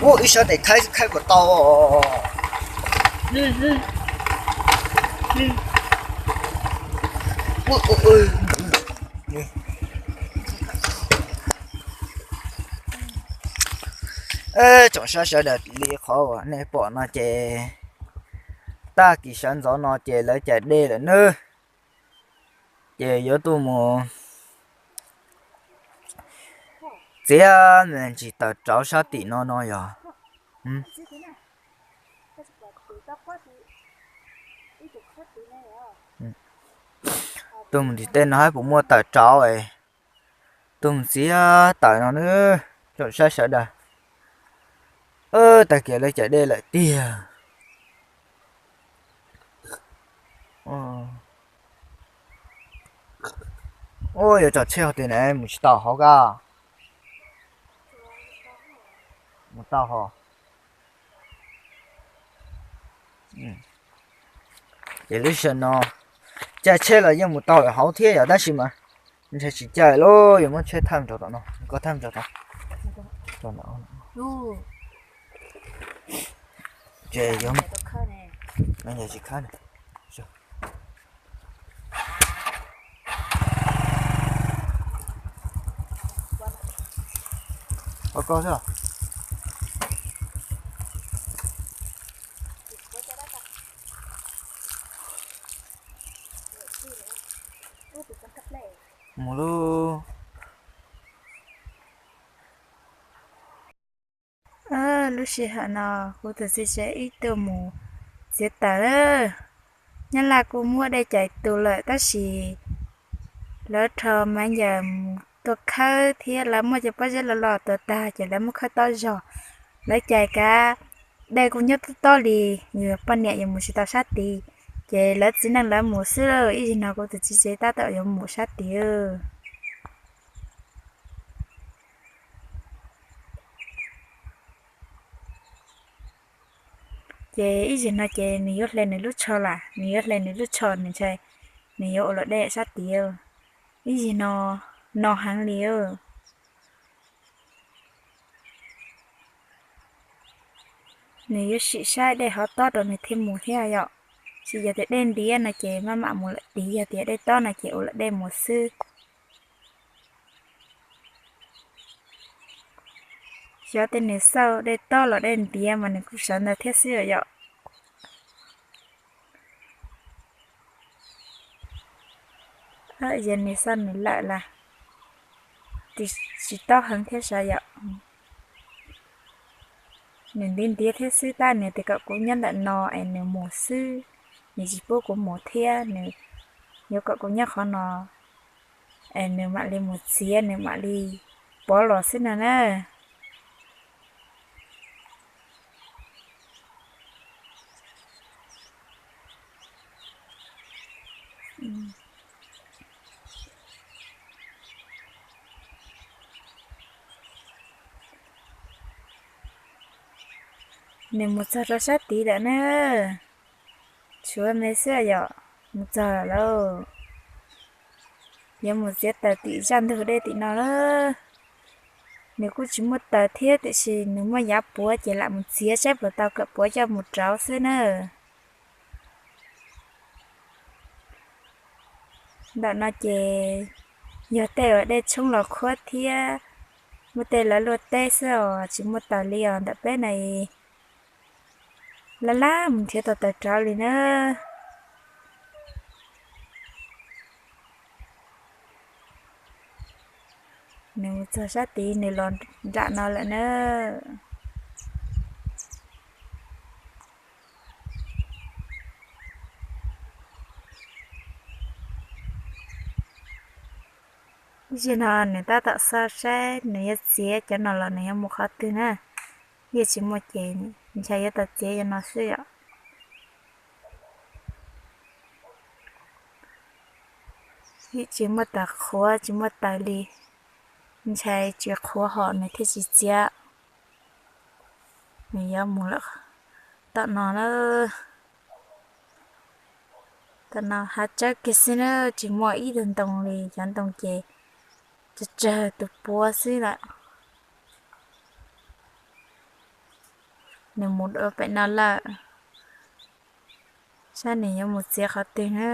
Ua ib sab tes khaib khaib puas tau. Tsoom saib sawv daws, li qhov uas nej pom no ces tag kis sawv ntxov no ces lawv cais dej lawm nawb. Ces yuav tuaj mus txiav me ntsis taws rauv sab tim no no yog. Tuaj mus ntim tej no saib puas muaj taws rauv es tuaj mus txiav taws no nawb tsoom saib sawv daws. Tag kis lawv cais dej lawm tiag. Ua yuav tso tsheb hauv twg na, mus tsis tau hauv kab. Mus tau hauv. Ces lub sij hawm no caij tsheb los yeej mus tau lawm hauv thiab yom, tab sis mas ntshai tsis caij lauj, yuav muab tsheb thawj rau tom no, koj thawj rau tom no. Ces yuav, tsis khawb na. Ua koj xwb. Mus lub. Lub sij hawm no kuv tus txiv tsev wb tuaj mus txiav taws. Nyab Laj kuj muab dej cais tus lawm tab sis lawv rho Maiv Yawm mus tuaj khawb thiab lawv muab cov pob zeb loj loj tua tag ces lawv muab khawb tob zog. Lawv cais kav dej kuj nyob tob tob li, yus poj niam yuav mus tsis tau sab tid, ces lawv txiv neej lawv mus xwb. Ib zaug no kuv tus txiv tsev tab tom yuav mus sab tid. Ces ib zaug no ces nws yuav hle nws lub tsho lawm, nws yuav hle nws lub tsho, nws ntshai nws yuav ua luam dej sab tid. Ib zaug no, no heev li. Nws yuav sim saib dej hov tob rau nws thiaj mus thiab yom. Tsis yog tias dej ntiav no ces maj mam mus lawm tid, yog tias dej tob no ces ua luam dej mus xwb. Xyov tej nws xauj dej tob los dej ntiav mas nws kuj sawv ntawd thiab xwb yom. Yog nws xauj nws lawm las, tsis tob heev thiab sav yom. Nws ntiav ntiav thiab xwb, tab nws tias kom kuv nyob ntawm no es nws mus xwb, nws tsis pub kuv mus thiab, nws yuav kom kuv nyob qhov no es nws mam li mus txiav, nws mam li pov los xwb no na. Nws mus txog rau sab tid lawm na. Tshuav me xwb yom, mus txog lawm lauj. Yuav mus txiav taws tim zaj ntug dej tim no lawm. Nws kuj tsis muaj taws thiab tiam sis nws muaj yav puav ces lam mus txiav saib puas tau kawm puav coj mus rauv xwb na. Ntawm no ces yog tej uas dej tshoob los khuab thiab muaj tej lawv luaj teb xwb os, tsis muaj taws li os ntawm peb na. Laj laj mus nrhiav tau taws rauv li na. Nws mus txog sab tid nws los nram no lawm na. Ib zaug no nws tab tom xauj saib nws yuav txiav cov no los nws yuav mus qhov twg na. Yeej tsis muaj ces ntshe yuav tau txiav cov no xwb yom. Yeej tsis muaj taws qhuav tsis muaj taws li, ntshai tsis qhuav hom nws thiaj tsis txiav. Nws yuav mus lawm tom no na. Tom no hav tsawb kiag xwb na, tsis muaj ib tug ntoo li, cov ntoo ces tsawg tsawg tus puav xwb lawm. Nws mus dua pem no lawm, saib nws yuav mus txiav qhov twg na.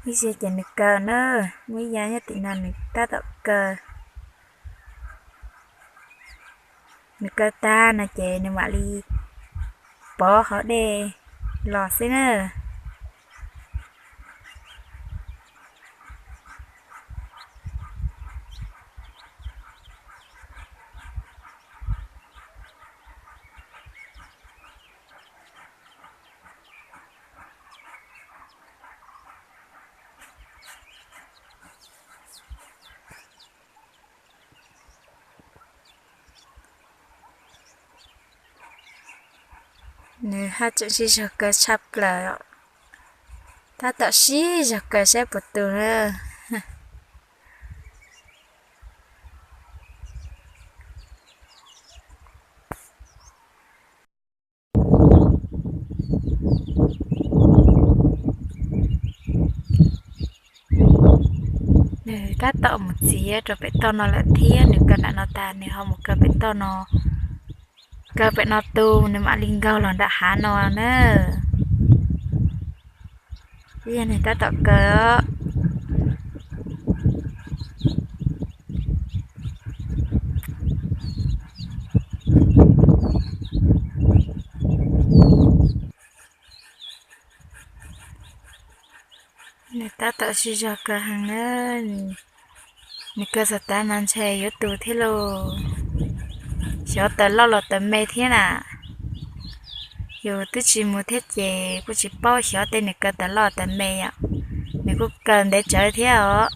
Ib zaug ces nws kaw na, muaj ib yav nyob tim no nws tab tom kaw. Nws kaw tag no ces nws mam li pov hauv dej los xwb na. Nws haj tseem sib zog kaw tshaj plaws, tab tom sib zog kaw saib puas tu na. Nws tab tom mus txiav rau pem toj no lawm thiab, nws kaw nram no tas nws ho mus kaw pem toj no. Kaw pem no tu nws mam li nkaug los nram hav no na. Ib yog nws tab tom kaw. Nws tab tom sib zog kaw heev na. Nws kaw txog tav no ntshe yuav tu thiab lauj. Xyov taws loj los taws me thiab na. Yus twb tsis mus thiab ces kuj tsis paub xyov tej nws kaw taws loj taws me yom. Nws kuj kaw ntev tsawv thiab os.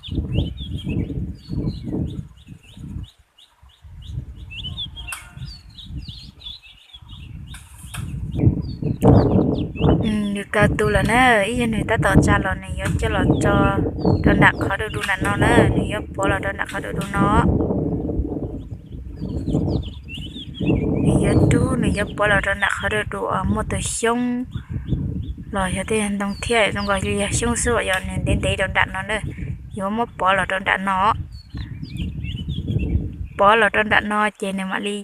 Nws kaw tu lawm na, ib yog nws tab tom tsa los nws yuav coj los tso rau nram qhov du du nram no na, nws yuav pov los rau nram qhov du du no. Nws yuav rub, nws yuav pov los rau nram qhov du du uas muaj tus xyoob los yog tej ntoo thiab zoo nkaus li yog xyoob xwb uas yog nws ntev ntev rau nram no na, yuav muab pov los rau nram no. Pov los rau nram no ces nws mam li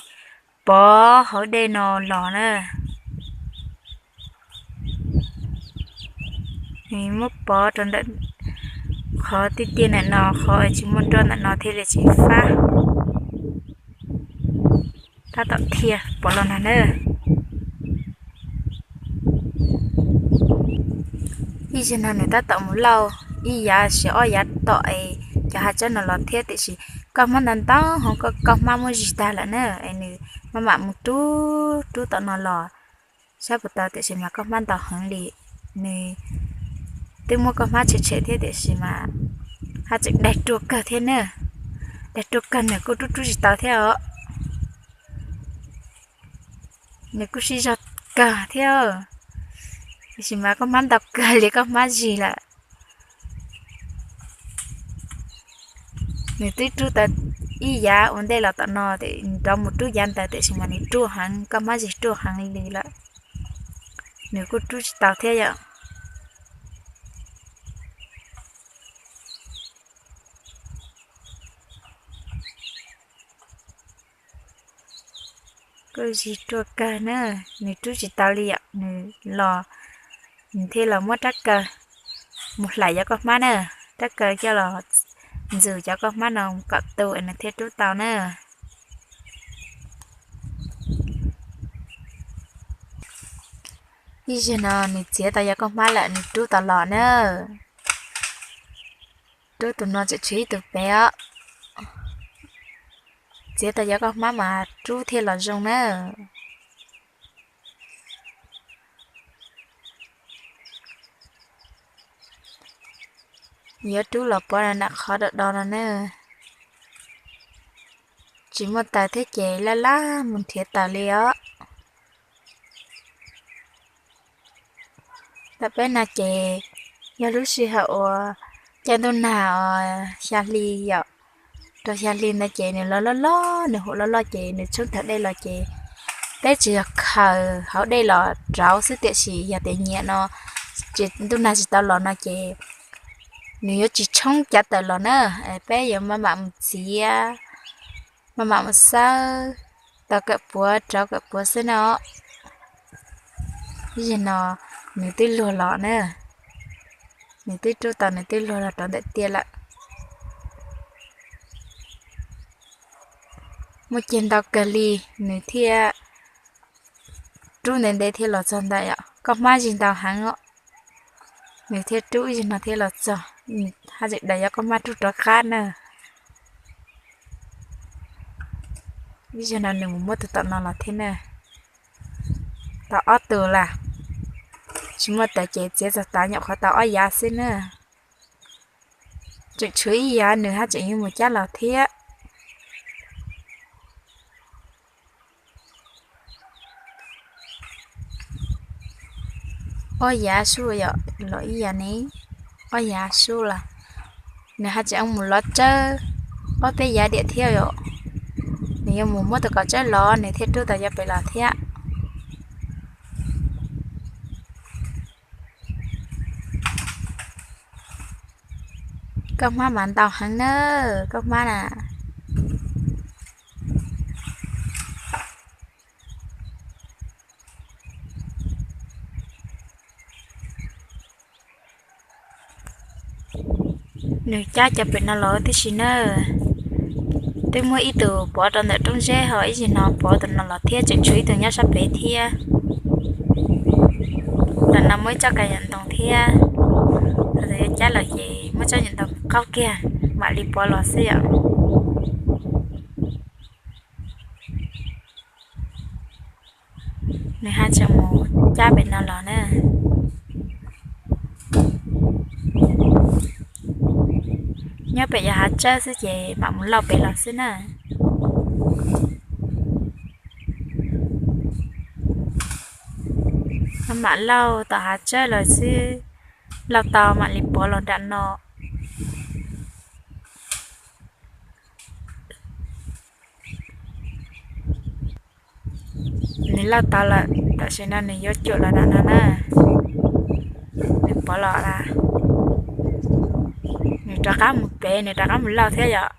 pov hauv dej no los na. Nws muab pov rau ntawm qhov tiaj tiaj ntawm no, qhov tsis muaj nroj ntawm no thiaj li tsis fab. Tab tom thiaj pov los no na. Ib zaug no nws tab tom mus lauj ib yav tsis ob yav tom es cov hav tsawb no los thiab, tiam sis koj hmab ntau ntau hov, koj hmab muab zig tag lawm na es nws maj mam mus rub rub tom no los saib puas tau, tiam sis mas koj hmab ntau heev li. Nws twb muab koj hmab tshem tshem thiab tiam sis mas haj tseem daig ruaj kawg thiab na. Daig ruaj kawg nws kuj rub rub tsis tau thiab os. Nws kuj sib zog kawg thiab, tiam sis mas koj hmab ntau kawg li, koj hmab zig lawm. Nws twb rub tau ib yav ua ntej los tom no, nrov mus rub yav ntawd tiam sis mas nws ruaj heev, koj hmab zig ruaj heev li lawm. Nws kuj rub tsis tau thiab yom. Kuj zig ruaj kawg na, nws rub tsis tau li yom, nws los, nws thiaj los muab rab kaw mus hlais cov koj hmab na, rab kaw coj los ntxus cov koj hmab no kom tu es nws thiaj rub tau na. Ib zaug no nws txiav tau cov koj hmab lawm nws rub tau los na. Rub tus no tseem tshuav ib tug pem os. Txiav tau cov koj hmab mas rub thiaj los zoo na. Yuav rub los pov nram qhov do do no na. Tsis muaj taws thiab ces laj laj mus nrhiav taws li os. Tam peb no ces yog lub sij hawm uas caij ntuj nag os, xya hli yom, rau xya hli ntawd ces nws los loj loj, nws hu loj loj ces nws tshoob tawg dej los ces peb tsuas yog khaws hauv dej los rauv xwb, tiam sis yog tias nyiam no, ntuj nag tsis tau los no ces nws yuav tsis tshoob cav taws los na. Peb yuav maj mam mus txiav, maj mam mus xawb, tau kawm puav rauv kawm puav xwb no. Ib zaug no nws twb luag los na, nws twb rub tau, nws twb luag los rau ntawm tiaj lawm. Muaj ceg ntau kawg li, nws thiaj rub ntev ntev thiaj los txog ntawm os, koj hmab zig ntau heev os, nws thiaj rub ib zaug no thiaj los txog. Haj tseem daws yuav koj hmab rub rov qab na. Ib zaug no nws mus muab tus tom no los thiab na. Tau ob tug las, tsis muaj taws ces txiav txog tav nyuam qhuav tau ob yav xwb na. Tseem tshuav ib yav nws haj tseem yuav mus cab los thiab. Ob yav sub yom, los ib yav ne, ob yav sub los. Nws haj tseem mus lov tsawb ob peb yav diam thiab yom. Nws yuav mus muab tus kaum tsawb los nws thiaj rub tau yav pem los thiab. Koj hmab mas ntau heev na, koj hmab na. Nws cab cov pem no los tib si na. Twb muab ib tug pov rau ntawm roob zeb ho ib zaug no pov tus no los thiab, tseem tshuav ib tug nyob sab pem thiab. Ntawm no muaj ib tsob ka yam ntoo thiab. Thaum twg yuav cab los ces muab tsob yam ntoo qaub kiag mam li pov los xwb yom. Nws haj tseem mus cab pem no los na. Nyob pem yog hav tsawb xwb ces mam mus lauj pem los xwb na. Mam lauj tom hav tsawb los xwb, lauj tau mam li pov los nram no. Nws lauj tau lawm, tam sim no nws yuav cuam los nram no na. Nws pov los lawm, nws rov qab mus pem, nws rov qab mus lauj thiab yom.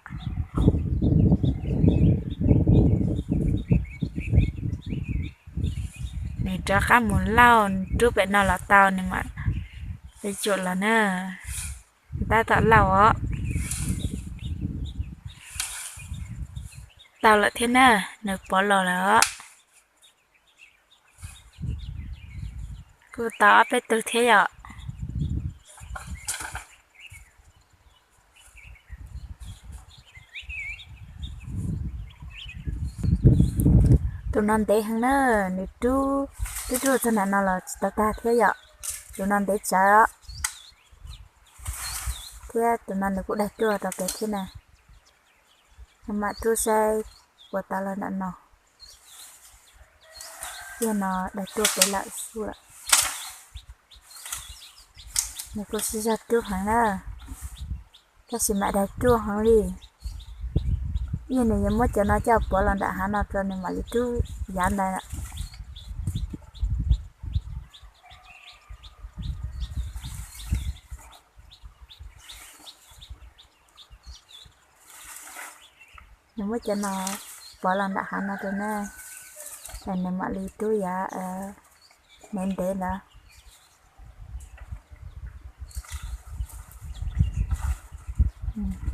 Nws rov qab mus lauj, nws rub pem no los tau nws mam li cuam los na. Tab tom lauj os. Tau lawm thiab na, nws pov los lawm os. Kuj tau ob peb tug thiab yom. Tus no ntev heev na, nws rub, twb rub txog nram no los tsis tau tag thiab yom. Tus no ntev tsawv os. Thiab tus no nws kuj daig ruaj rau pem thiab na. Mam rub saib puas tau los nram no. Yog no daig ruaj pem lawm xwb. Nws kuj sib zog rub heev na, tab sis mam daig ruaj heev li. Yog nws yuav muab cov no coj pov los nram hav no rau nws mam li rub yav ntawd. Nws muab cov no pov los nram hav no rau na, nws mam li rub yav ntev ntev ntawd.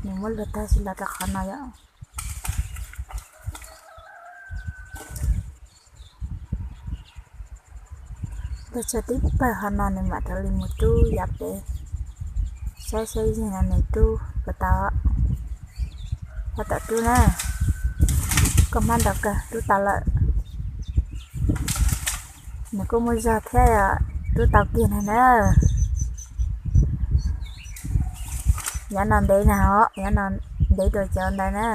Nws muab luag tag sis los rau qhov no yom. Luag tso tib pawg ho no nws mam rov li mus rub yav pem. Saib saib ib zaug no nws rub puas tau. Tab tom rub na. Koj hmab ntau kawg, rub tau lawm. Nws kuj muaj zog thiab, rub tau kiag na na. Yav no ntev na os, yav no ntev dua cov ntawd na.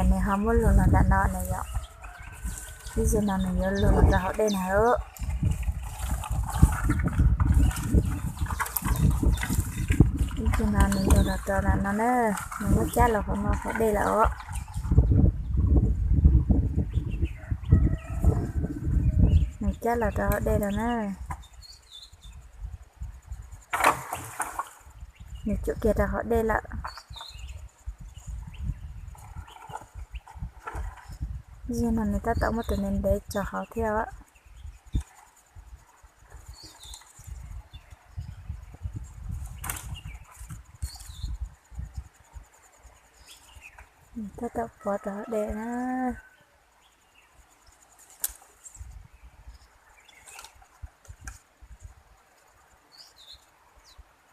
Nws ho muab luag los nram no na yom. Ib zaug no nws yuav luag los rau hauv dej na. Ib zaug no nws luag los rau nram no na, nws muab cab los hauv no hauv dej lawm os. Nws cab los rau hauv dej lawm na. Nws cuam kiag rau hauv dej lawm. Zaum no nws tab tom muab tus ntev ntev tso hauv thiab. Tab tom pov rau hauv dej na.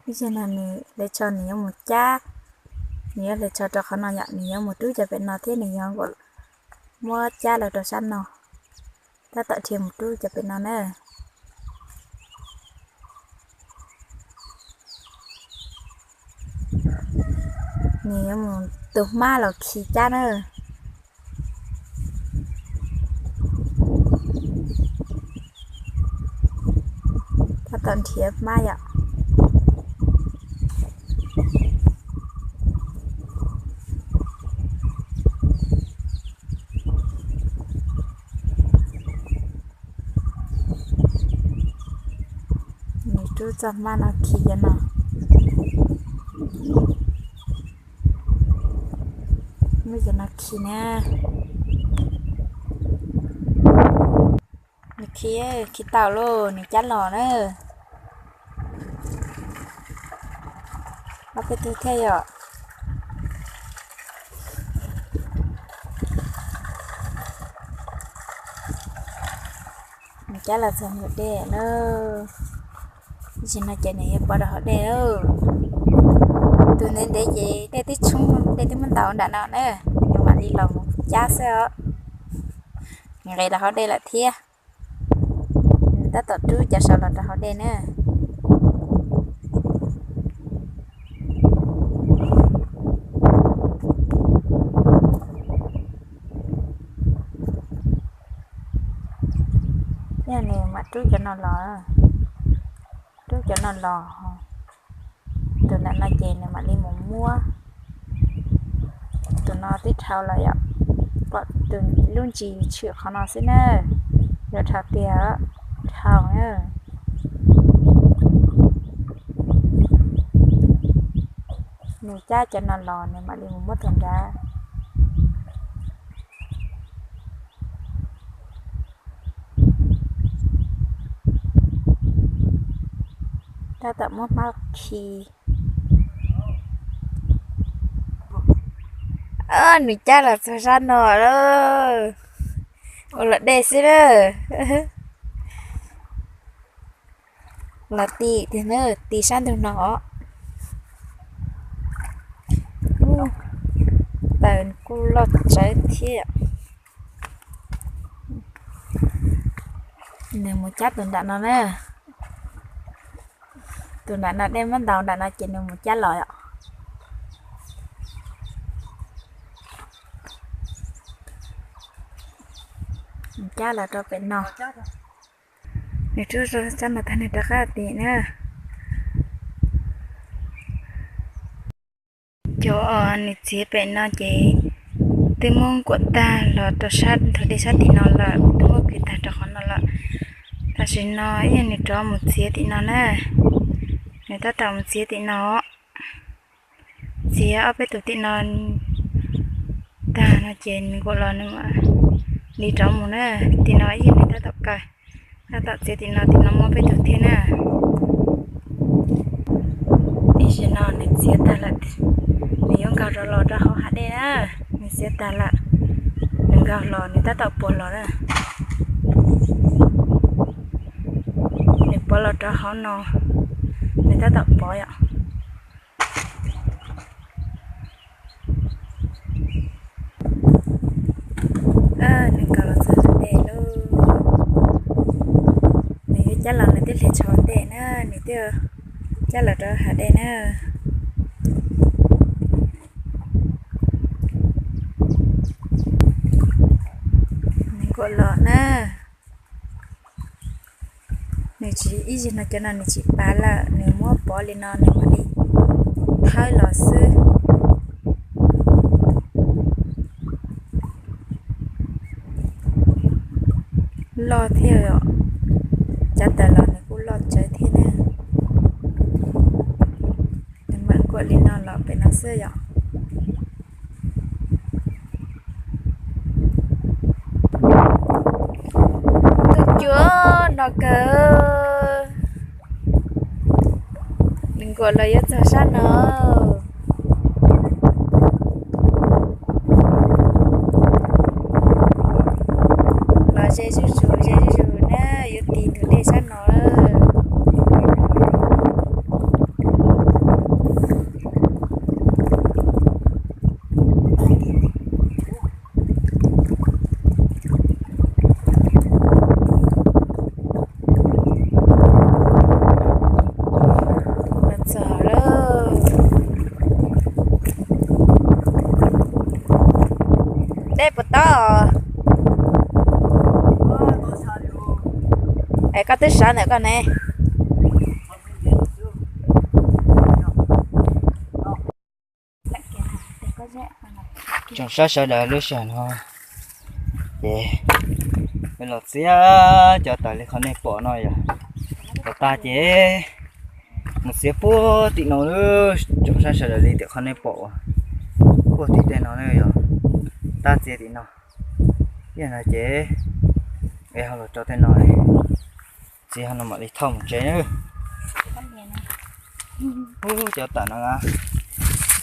Ib zaug no nws hle tsho nws yuav mus cab, nws yuav hle tsho rau qhov no yom, nws yuav mus rub cov pem no thiab nws yuav muab cab los rau sab no. Tab tom dhia mus rub cov pem no na. Nws yuav mus tus hmab los khi cab na. Tab tom nrhiav hmab yom. Nws rub txoj hmab no khi cov no. Muab cov no khi na. Nws khi, khi tau lauj, nws cab los na. Ob peb tug thiaj yom. Nws cab los txog ntawm dej na. Tam sim no ces nws yuav pov rau hauv dej lawm. Tus ntev ntev ces dej twb tshoob, dej twb muab ntaus nram no na, nws mam li los mus cab xwb os. Nqis rau hauv dej lawm thiab. Nws tab tom rub cov saud los rau hauv dej na. Yog nws mam rub cov no los, rub cov no los, tus nram no ces nws mam li mus muab. Tus no twb dhau lawm yom, pom tus lub ntsis tshwm qhov no xwb na, yuav dhau tiag, dhau na. Nws cab cov no los nws mam li mus muab tus nrad. Tab tom muab hmab khi. Nws cab los txog sab no lawm. Ua luam dej xwb na. Los ti tiag na, ti sab ntug no os. Taws kuj loj tsawv thiab. Nws mus cab tus nram no na. Tus nram no dej muab ntaus nram no ces nws mus cab los yom. Cab los rau pem no. Nws rub rau sab no tag nws rov qab tim na. Cov nws txiav pem no ces twb muab nkuam tag los rau sab ntug dej sab tim no lawm, twb muab kwv tag rau qhov no lawm. Tam sim no ib yog nws rov mus txiav tim no na, nws tab tom mus txiav tim no. Txiav ob peb tus tim no tag no ces nws nkuam los nws mam li rov mus na. Tim no ib yog nws tab tom kaw, tab tom txiav tim no, tim no muaj peb tus thiab na. Tam sim no nws txiav tag lawm, nws yuav nkaug rov los rau hauv hav dej na. Nws txiav tag lawm, nws nkaug los, nws tab tom pov los na. Nws pov los rau hauv no, nws tab tom pov yom. Nws nkaug los txog hav dej lauj. Nws yuav cab los nws twb hle tsho ntej na, nws twb cab los rau hav dej na. Tsis ib zaug no cov no nws tsis pav lawm, nws muab pov li no nws mam li thawb los xwb. Loj thiab os, cav tawm los nws kuj loj tsawv thiab na. Nws mam nkuaj li no los pem no xwb yom. Ntuj cuag no kawg. Nws nkuaj los yuav txog sab no. Los ze zuj zus, ze zuj zus na, yuav ti ntug dej sab no lawm. Los txog lawm. Dej puas tob? Es koj twb sawv ntawm koj ne. Tsoom saib sawv daws lub sij hawm no ces peb los txiav cov tawm li qhov nej pom no yom. Los tag ces mus txiav puag tim no, tsoom saib sawv daws li tim qhov nej pom uas puag tim tej no na yom. Tab txiav tim no, yog no ces es ho los tso tej no, txiav ho no mam li thauj mus tsev na. Ub, cov tawm no muaj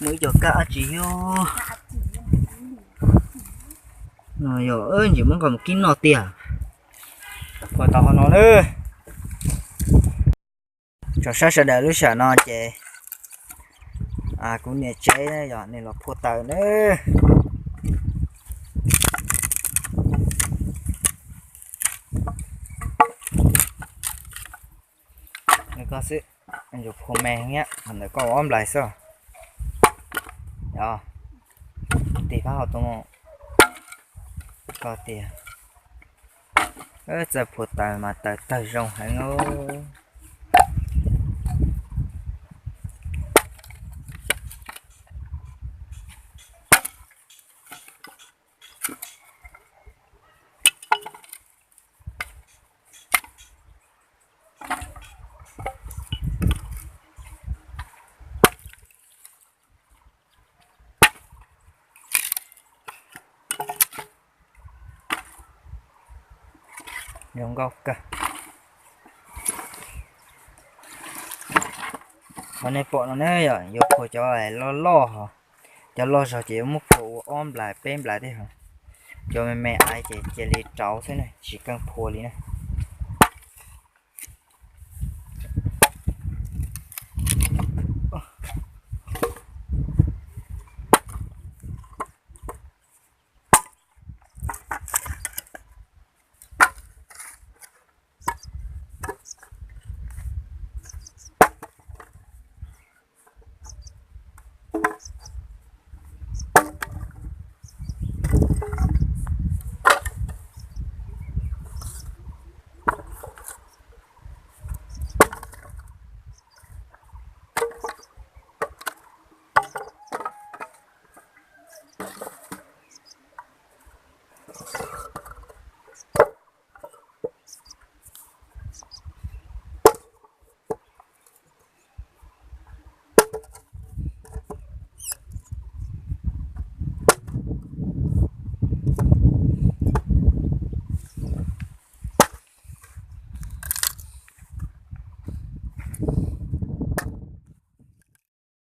ib co kab dab tsi yog no yog ntsis muab nqa mus kib noj tiag. Puag tau ho no na. Tsoom saib sawv daws lub sij hawm no ces kuv niam tsev yog nws los phua taws na. Nws koj xwb, yuav phua me thiab, qhov ntawd koj ua ob nplais xwb. Yog, tig pab hauv tus mus, koj tias txawj phua taws mas taws tawg zoo heev os. Zoo nkauj kawg. Qhov nej pom no ne yog yuav phua cov loj loj hos, cov loj zog ces yuav muab phua ua ob nplais peb nplais tej hos, cov me me aiv ces cia li rauv xwb na, tsis keej phua li na.